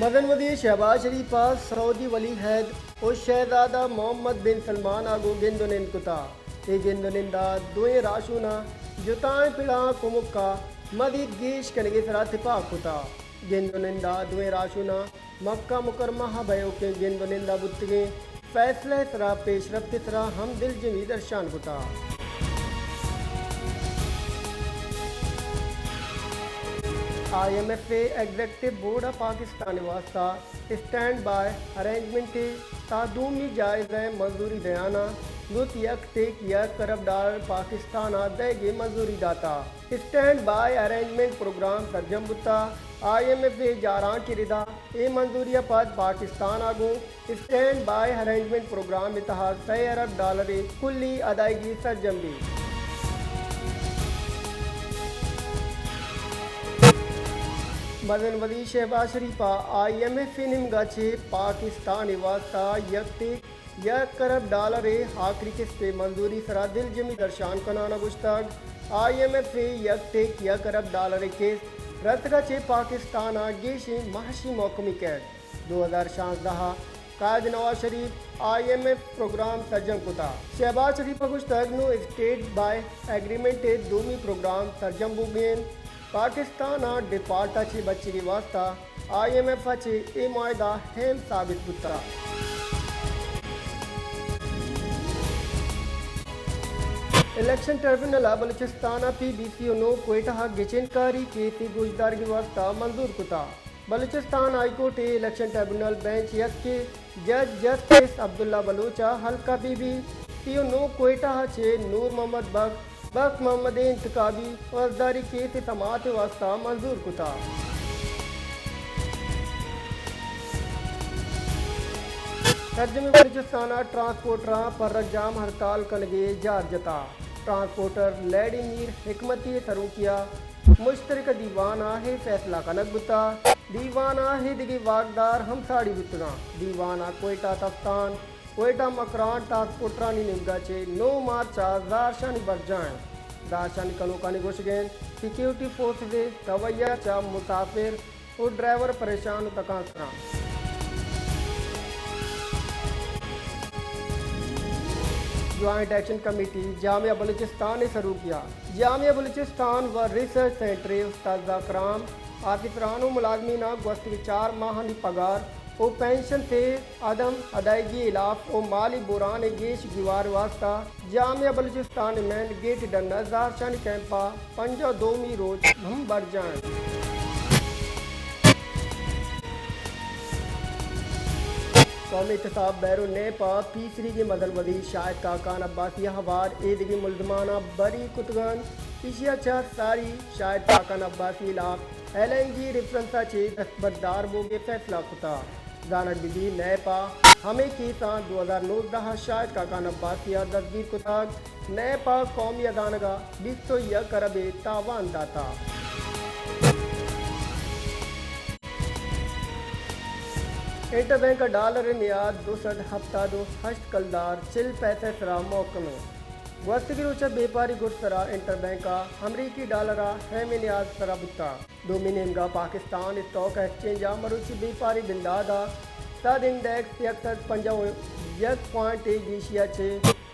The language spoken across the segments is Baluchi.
مزن وزیر شہباز شریف ء سعودی ولی عہد و شہزادہ محمد بن سلمان ء گوں گند و نند کتا۔ اے گند و نند ء دوئیں راہشوناں جتائیں پڑاں کمک ء مزید گیش کنگ ء سرا تپاک کتا۔ گند و نند ء دوئیں راہشوناں مکہ مکرمہ ء بئیوکیں گند و نند ء بوتگیں فیصلہ ء سرا پیشرفت ء سرا ہم دلجمی درشان کتا۔ آئی ایم ایف ء ایگزیکٹو بورڈ ء پاکستان ء واستہ اسٹینڈ بائی ارینجمنٹ ء تا دومی جائزہ ء منظوری دیان ء دوت یک ٹیک یک ارب ڈالر پاکستان ء دئیگ ء منظوری داتا۔ اسٹینڈ بائی ارینجمنٹ پروگرام سرجم بوتا۔ آئی ایم ایف ء جارانک ء ردا اے منظوری ء پد پاکستان ء گوں اسٹینڈ بائی ارینجمنٹ پروگرام ء تہا سئے ارب ڈالر ء کلی ادائیگی سرجم بیت۔ مزن وزیر شہباز شریف ء آئی ایم ایف ء نیمگا چہ پاکستان ء واستہ یک ٹیک یک ارب ڈالر ء آخری قسط ء منظوری سرا دلجمی درشان کنان ء گوشتگ، آئی ایم ایف ء یک ٹیک یک ارب ڈالر ء قسط رسگ ء چہ پاکستان ء گیشیں معاشی محکمی کیت۔ دو ہزار شانزدہ ء قائد نواز Sharif I am F programme سرجم کتا۔ شہباز شریف ء گوشتگ، نوں اسٹینڈ بائی ایگریمنٹ ء دومی پروگرام سرجم بوگی انت۔ پاکستان ء ڈیفالٹ ء چہ بچگ ء واستہ آئی ایم ایف ء چہ اے معاہدہ اہم ثابت بوتگ۔ الیکشن ٹریبونل ء بلوچستان ء پی بی سی و نو کوئٹہ ء گچین کاری کیس ء گوشدارگ ء واستہ منظور کتا۔ بلوچستان ہائی کورٹ ء الیکشن ٹریبونل بینچ یک ء جج جسٹس عبداللہ بلوچ ء حلقہ پی بی سی و نو کوئٹہ ء چہ نور محمد بخش بخت محمد ء انتخابی عہدیداری کیس ء سماعت ء واستہ منظور کتا۔ سرجمیں بلوچستان ء ٹرانسپورٹراں پرک جام ہڑتال کنگ ء جار جتا۔ ٹرانسپورٹر لیڈی میر حکمتی ء سروکی ء مشترکہ دیوان ء اے فیصلہ کنگ بوتا۔ دیوان ء ایدگہ واکدار ہم ساڑی بوتگاں۔ دیوان ء کوئٹہ تفتان، کوئٹہ مکران ٹرانسپورٹرانی نیمگا چہ نو مارچ ء زہرشانی برجاہ انت۔ زہرشانی کنوکانی گوشگ انت، سیکیورٹی فورسز ء توئی ء چہ مسافر و ڈرائیور پریشان و تکانسراں۔ جوائنٹ ایکشن کمیٹی جامعہ بلوچستان ء سروکیا۔ جامعہ بلوچستان و ریسرچ سینٹر ء استاد کرام، آفیسران و ملازمیناں گوستگیں چار ماہانی پگار و پنشن سے عدم ادائیگی ہلاف و مالی بحران ء گیش گیوار واسطہ جامعہ بلوچستان ء مین گیٹ ڈن ء زہرشانی کیمپ ء پنجاہ دومی روچ ہم برجاہ انت۔ قومی احتساب بیورو نیب ء پیسریگیں مزن وزیر شاہد خاقان عباسی ء ہوار ایدگہ ملزماناں بری کتگ انت۔ ایشی ء چہ ساری شاہد خاقان عباسی ہلاف ایل این جی ریفرنس ء چہ دستبردار بوگ ء فیصلہ کتگ۔ زانگ بہ بیت، نیب ء ہمے کیساں دو ہزار نوزدہ ء شاہد خاقان عباسی ء دزگیر کتگ۔ نیب ء قومی ہزانگ ء بیست و یک ارب ء تاوان داتگ۔ انٹر بینک ء ڈالر ء نیاد دو سد ہپتاد و ہشت کلدار چل پیسہ ء سرا محکم انت۔ گوستگیں روچ ء بیپاری گڈ سرا انٹر بینک ء امریکی ڈالر ء ہیمیں نیاد سرا بوتگ۔ دومی نیمگا پاکستان اسٹاک ایکسچینج ء مروچی بیپاری بندات ء سد انڈیکس یک سد پنجاہ و یک پوائنٹ ء گیشی ء چہ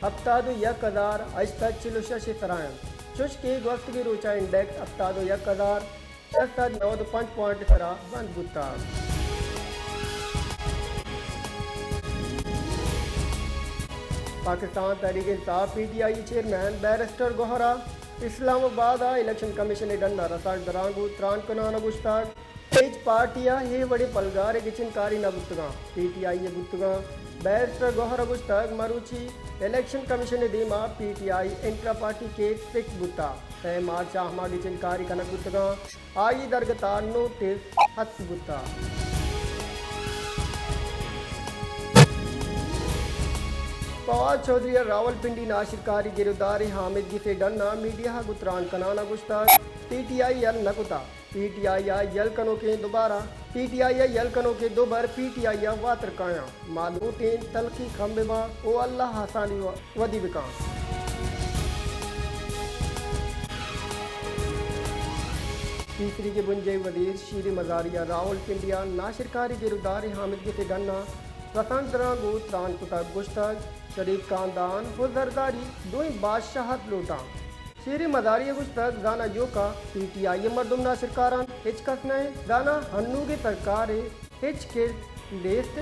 ہپتاد و یک ہزار ہشت سد چل و شش ء سرا انت، چوش کہ گوستگیں روچ ء انڈیکس ہپتاد و یک ہزار شش سد نود و پنچ پوائنٹ ء سرا بند بوتگ۔ Pakistan Tehreek Insaf, P T I, chairman barrister Gohar ء اسلام آباد ء الیکشن کمیشن ء ڈن ء رساک درانگ و تران کنان ء گوشتگ، ہچ پارٹی ء اے وڑیں پلگار ء گچین کاری نہ بوتگاں، پی ٹی آئی ء بوتگاں۔ بیرسٹر گوہر ء گوشتگ، مروچی الیکشن کمیشن ء دیما پی ٹی آئی انٹرا پارٹی کیس فکس بوتگ، سئے مارچ ء ہما گچین کاری کنگ بوتگاں، آئی درگت ء نوٹس ہست بوتگ۔ فواد چوہدری ء راولپنڈی ناشرکاری گرودار ء آمدگس ء ڈن ء میڈیا ء گوں تران کنان ء گوشتگ، پی ٹی آئی یل نہ کتگ، پی ٹی آئی ء یل کنوکیں دوبارہ، پی ٹی آئی ء یل کنوکیں دوبر پی ٹی آئی ء واتر کایاں۔ ما لوٹیں تلخی کم بہ باں و اللہ آسانی و-، ودی بکاں۔ پیسریگیں بنجاہی وزیر شیریں مزاری ءَ راولپنڈی ءَ ناشرکاری گرودار ءِ حامد گس ءِ گن ءَ رسانکدراں گوں تران کتگ، گوشتگ، شریف خاندان ءُ زرداری دوئیں بادشاہت لوٹاں۔ شیریں مزاری ءَ گوشتگ، زاناں ایوک ءَ پی ٹی آئی ءِ مردم ناشرکار اَنت، ہچ کس نہ اِنت، زاناں ہنوگیں سرکار ءِ ہچ کرد نیست۔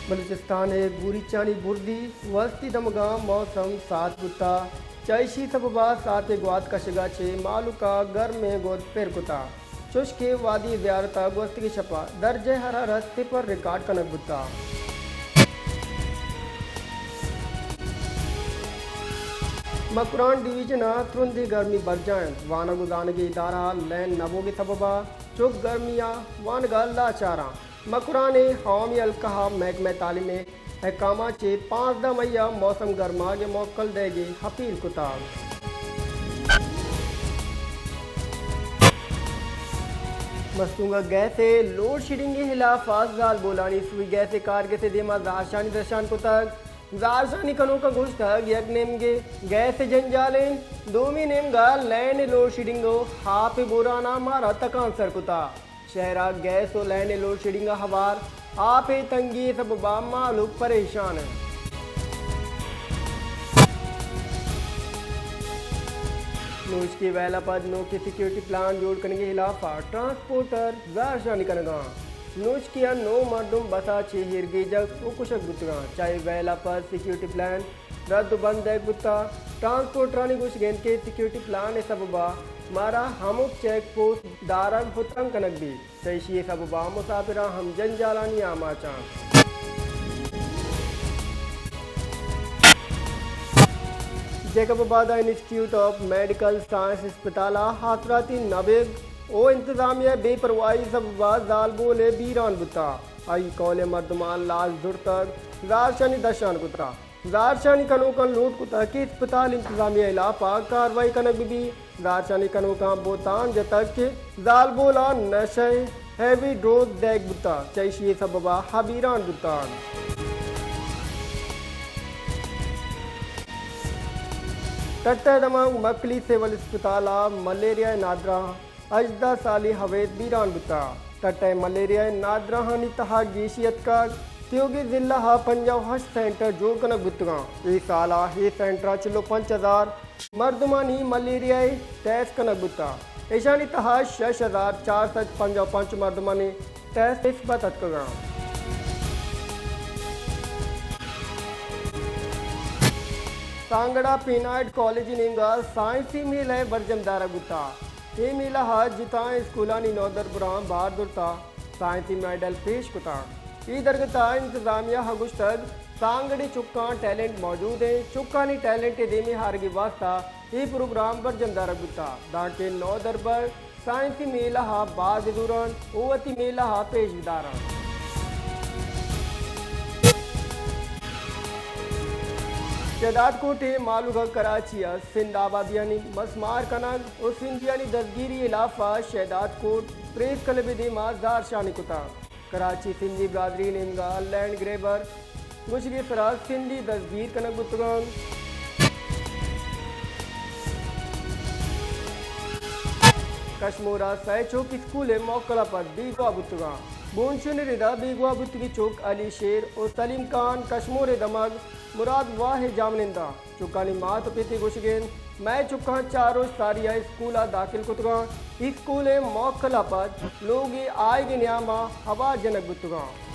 بلوچستان ءِ گوریچانی برزی وستی دمگاں موسم سارت بوتگ، چہ ایشی سبب ءَ سارتیں گوات کشگ ءَ چہ مہلوک ءَ گرمیں گد پر کتگ۔ چوش کہ وادی زیارت ءَ گوستگیں شپ ءَ درجہ حرارت صفر ریکارڈ کنگ بوتگ۔ مکران ڈویژن ءَ ترندیں گرمی برجاہ اِنت، وانگ ءُ زانگی ادارہ لین نہ بوگ ءِ سبب ءَ چک گرمی ءَ وانگ ءَ لاچار اَنت۔ مکران ءِ عوامی حلقہ ءَ محکمہ تعلیم ءِ حکاماں چہ پانزدہ مئی ءَ موسم گرماگ ءِ موکل دئیگ ءِ اپیل کتگ۔ مستونگ ءَ گیس ءِ لوڈ شیڈنگ ءِ ہلاپ ءَ زالبولانی سوئی گیس ءِ کارگس ءِ دیما زہرشانی درشان کتگ۔ زہرشانی کنوکاں گوشتگ، یک نیمگے گیس ءِ جنجال اِنت، دومی نیمگ ءَ لین ءِ لوڈ شیڈنگ ءُ آپ ءِ بحران ءَ مارا تکانسر کتگ۔ شہر ءَ گیس ءُ لین ءِ لوڈ شیڈنگ ءَ ہوار آپ ءِ تنگی ءِ سبب ءَ مہلوک پریشان اَنت۔ نوشکی ءِ ویل ءَ پد نوکیں سیکورٹی پلان جوڑ کنگ ءِ ہلاپ ءَ ٹرانسپورٹر زہرشانی کنگ ءَ اَنت۔ نوشکی ءَ نو مردم بس ءَ چہ ایر گیجگ ءُ کشگ بوتگ اَنت۔ چہ اے ویل ءَ پد سیکورٹی پلان رد ءُ بند دئیگ بوتگ۔ ٹرانسپورٹرانی گوشگ اِنت کہ سیکورٹی پلان ءِ سبب ءَ مارا ہمک چیک پوسٹ دارگ ءُ تنگ کنگ بیت، چہ ایشی ءِ سبب ءَ مساپراں ہم جنجالانی آماچ اَنت۔ جیکب آباد ءَ انسٹیٹیوٹ آف میڈیکل سائنس ہسپتال ءَ آسراتی نہ بیگ ءُ انتظامیہ ءِ بے پرواہی ءِ سبب ءَ زالبول ءِ بیران بوتگ۔ آئی کہول ءِ مردماں لاش زرتگ، زہرشانی درشان کتگ۔ زہرشانی کنوکاں لوٹ کتگ کہ ہسپتال انتظامیہ ءِ ہلاپ ءَ کاروائی کنگ بہ بیت۔ زہرشانی کنوکاں بہتان جتگ کہ زالبول ءَ نشہ ءِ ہیوی ڈوز دئیگ بوتگ، چہ ایشی ءِ سبب ءَ آ بیران بوتگ۔ ٹٹہ ءِ دمگ مکلی سول ہسپتال ءَ ملیریا ءِ نادراہ ہژدہ سالی ہوید بیران بوتگ۔ ٹٹہ ءِ ملیریا ءِ نادراہانی تہا گیشی اتکگ۔ تیوگیں ضلع ءَ پنجاہ ءُ ہشت سینٹر جوڑ کنگ بوتگ اَنت۔ اے سال ءَ اے سینٹر ءَ چل ءُ پنچ ہزار مردمانی ملیریا ءِ ٹیسٹ کنگ بوتگ۔ ایشانی تہا شش ہزار چار سد پنجاہ ءُ پنچ مردمانی ٹیسٹ مثبت اتکگ اَنت۔ سانگڑ ءَ پینائڈ کالج ءِ نیمگ ءَ سائنسی میلہ ءِ برجم دارگ بوتگ۔ اے میلہ ءَ جتائیں اسکولانی نودربراں بہر زرتگ، سائنسی میڈل پیش کتگ۔ اے درگت ءَ انتظامیہ ءَ گوشتگ، سانگڑ ءِ چکاں ٹیلنٹ موجود اِنت، چکانی ٹیلنٹ ءِ دیما آرگ ءِ واستہ اے پروگرام برجم دارگ بوتگ، دانکہ نودربر سائنسی میلہ ءَ باز زور اَنت ءُ وتی میلہ ءَ پیش بدار اَنت۔ شہداد کوٹ ءِ مہلوک ءَ کراچی ءَ سندھ آبادیانی مسمار کنگ ءُ سندھیانی دزگیری ءِ ہلاپ ءَ شہداد کوٹ پریس کلب ءِ دیما زہرشانی کتگ۔ کراچی سندھی برادری ءِ نیمگ ءَ لینڈ گریبر گوشگ ءِ سرا سندھی دزگیر کنگ بوتگ اَنت۔ کشمور ءَ سئے چک اسکول ءِ موکل ءَ پد بیگواہ بوتگ اَنت۔ بونشون ءِ رد ءَ بیگواہ بوتگیں چک علی شیر ءُ سلیم خان کشمور ءِ دمگ مراد واہ ءِ جاہمنند اَنت۔ چکانی مات ءُ پت ءِ گوشگ اِنت، مئے چکاں چار روچ ساری ءَ اسکول ءَ داخل کتگ اَنت، اسکول ءِ موکل ءَ پد لوگ ءِ آیگ ءِ نیام ءَ ہوار جنگ بوتگ اَنت۔